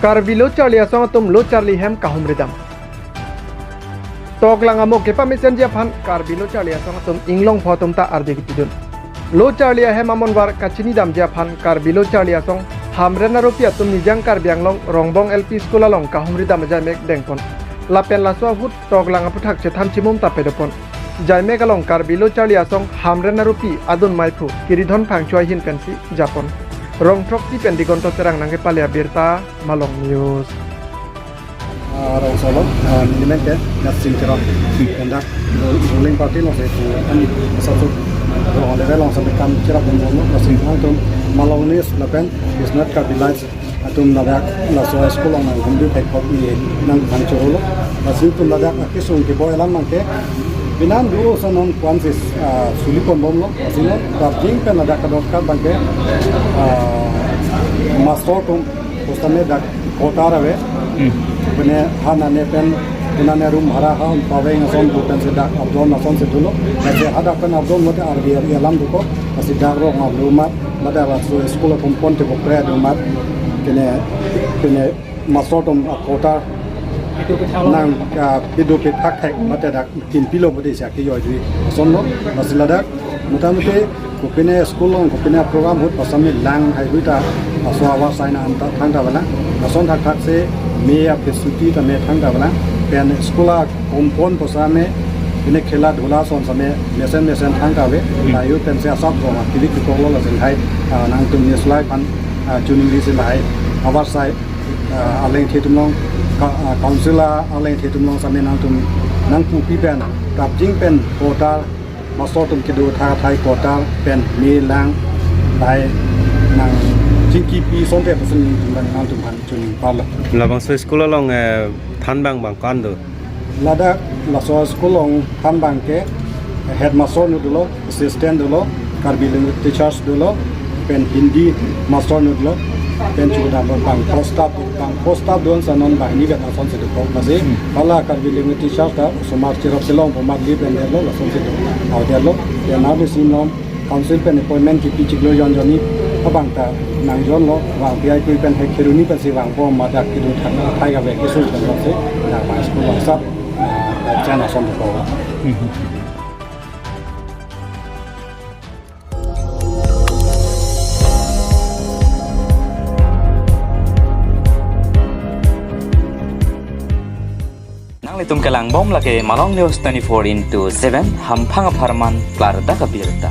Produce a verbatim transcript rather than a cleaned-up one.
Karbi Lo Charli Asong atum lo charli hem kahumri dam. Toklang amo kepamesenji aphan Karbi Lo Charli Asong atum inglongpo atum ta ardi kipidun. Lo charli ahem amonvar kachini damji aphan Karbi Lo Charli Asong Hamren aropi atum Nijang Karbi Anglong Rongbong L P School along kahumri dam ajaimek dengpon. Lapen laso ahut toklang aphuthak chethan chimum ta pedopon. Jaimek along Karbi Lo Charli Asong Hamren aropi adun maiphu Kiridhon Phangcho ahin pensi japon. Rongthrokpi pen Digonto Terang nangkepale abirta, Malong News. Ah, rong solo, ah, nelimen ke, Narsing Terang. Pendak, ruling party along si, ani, satu, rong level along si kam cherap dun lo, Narsing Terang atum, Malong News lapen, Biswanath Karbi Live atum ladak, laso school along nanghumri thek kok ni nangphan chorolo. Lasi atum ladak akesung keboi alam abangke, pinan do so non kwan si, ah, suli ponbomlo, lasi non, prapjin pen ladak kadokave abangke, ah, master atum, pusitame dak quarter ave. Hmm. Pine ha nane pen, pine nane room bhara ha un paveng ason do pensi dak up down asonsi dolo. Lasi hadak pen up down mate arvi arvi alam dokok. Lasi dak rong up lo mat, mate laso school akompon tebok tre do mat. Pine, pine master atum a quarter nang, ah, pido pithak thek mate dak tin pilo bodi sia ke yoi dui. Ason lo, lasi ladak, motamuti, kopine school along, kopine program ahut, pusitame lang haihui ta, laso avarsai nangta thangta bala, lason thakthak si, me aphi suti tame thangta bala, pen school akompon pusitame, pine khela dhula ason same, mesen mesen thangta ave, Hmm. layu pensi asap rong, kilik kikoklo lason hai, ah, nangtum news live an, ah, tuning risi lahai, avarsai, ah, alengthe atum along, ka-, ah, council alengthe atum along same nangtum nangpupi pen, prapjin pen quarter, master atum kedo tha thai quarter pen me lang, lahai nangchingkipi asonte pusi nelitum nangtum aphan choningparlo. Labangso school along, eh, thanbang bang ko-an do? Ladak laso school along thanbang ke headmaster nu dolo, assistant dolo, Karbi language teachers dolo, pen Hindi master nu dolo, pen chudam lo bangpho staff, bangpho staff do-an si non banghini vet asonsi dokok. Lasi, Hmm. hala Karbi language teachers ta osomar cherap si longpo mat li pen detlo, lasonsi do. Audetlo, pen arni si non council pen appointment kipi chiklo jon jonni abang ta nangjonlo, vangpi ai kui pen hek kheroni pensi vangpo mat dak kedo thak thai kave kesung pen lasi, dak bang school bang sap, ah, dak chan ason dokok. Nanglitum kelangbom lake Malong News twenty-four into seven, hamphang apharman klardak abirta.